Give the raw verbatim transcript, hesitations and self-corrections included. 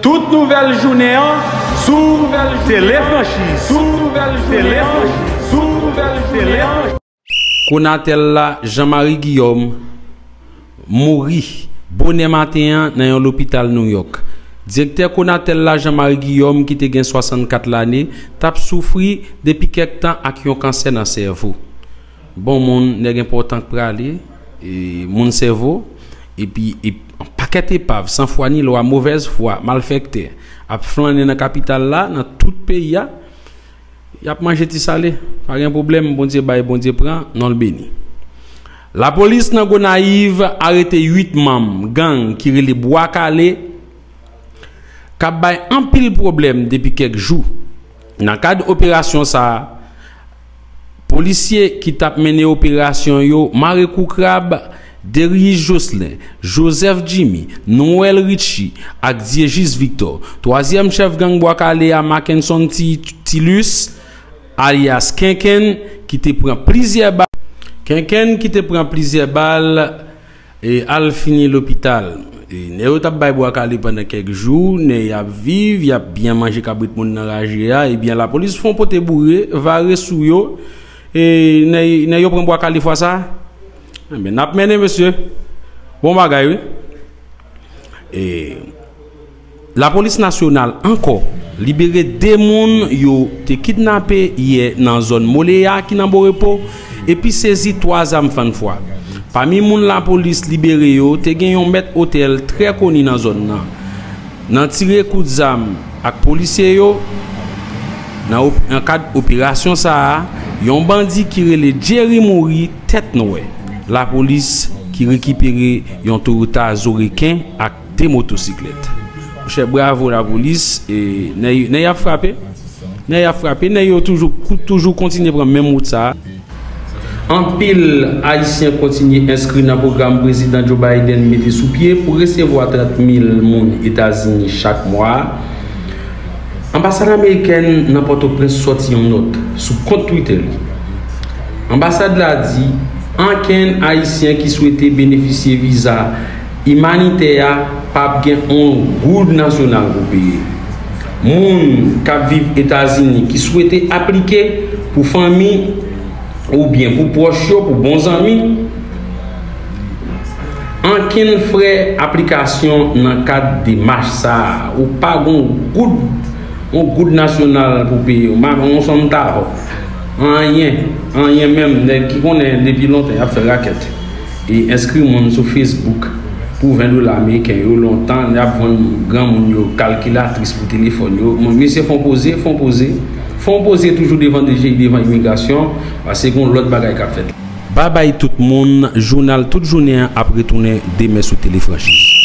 Tout nouvèl jounen an sou Telefranchiz. Tout nouvèl jounen an sou Telefranchiz. Konatel la, Jean Marie Guillaume, mouri bonè maten an nan yon lopital Nouyòk. Direktè Konatel la, Jean Marie Guillaume, ki te gen swasannkat lane, t ap soufri depi kèk tan ak yon kansè nan sèvo. Bon, moun nèg enpòtan k prale, e, moun sèvo, epi, e, yon pakèt epav, san fwa ni lwa, movèz fwa, malfèktè, ap flannen nan kapital la, nan tout peyi a. Y ap manje ti sale. Pa gen pwoblèm, Bondye bay, Bondye pran, non l beni. Lapolis nan Gonayiv arete uit manm gang ki rele Bwa Kale, k ap bay anpil pwoblèm depi kèk jou. Nan kad operasyon sa a, polisye ki t ap mennen operasyon yo mare kou krab, Derius Jocelyn, Joseph Jimmy, Noël Richie ak Diejus Victor. Twazyèm chèf gang Bwa Kale a, Mackenson Ti-, Tilus, alyas Kenken, ki te pran plizyè bal. Kenken ki te pran plizyè bal e al fini lopital. E nèg yo t ap bay Bwa Kale pandan kèk jou, nèg y ap viv, y ap byen manje kabrit moun nan raje a, ebyen lapolis fè yon pote boure, vare sou yo, e nèg, nèg yo pran Bwa Kale fwa sa a. Enben, n ap mennen, mesye. Bon bagay, wi. E Lapolis Nasyonal ankò libere de moun yo te kidnape yè nan zòn Moleya ki nan Borepo, epi sezi twa zam fann fwa. Pami moun lapolis libere yo, te gen yon mèt otèl trè koni nan zòn nan. Nan tire kout zam ak polisye yo, nan op-, nan kad operasyon sa a, yon bandi ki rele Jerry mouri tèt nwè. Lapolis ki rekipere yon Toyota Zoreken ak de motosiklèt. Monchè, bravo lapolis, e nèg, nèg y ap frape. Nèg y ap frape, nèg yo toujou, toujou kontinye pran menm wout sa a. Anpil Ayisyen kontinye enskri nan pwogram Prezidan Joe Biden mete sou pye pou resevwa trant mil moun Etazini chak mwa. Anbasad amerikèn nan Pòtoprens sòti yon nòt sou kont Twitter li. Anbasad la di, ankenn Ayisyen ki swete benefisye viza imanitè a p ap gen yon goud nasyonal pou peye. Moun k ap viv Etazini ki swete aplike pou fanmi oubyen pou pwòch yo, pou bon zanmi, ankenn frè aplikasyon nan kad demach sa a. Ou pa gon goud, yon goud nasyonal pou peye. Ou pa gon sanm tavò. Anyen, anyen menm. Nèg ki konnen depi lontan y ap fè rakèt e enskri moun sou Facebook pou ven dola ameriken yo lontan, y ap vann granmoun yo kalkilatris pou telefòn yo. Moun, mesye, fè yon poze, fè yon poze. Fè yon poze toujou devan D G I, devan imigrasyon, paske gon lòt bagay k ap fèt. Babay tout moun, jounal tout jounen an ap retounen demen sou Telefranchiz.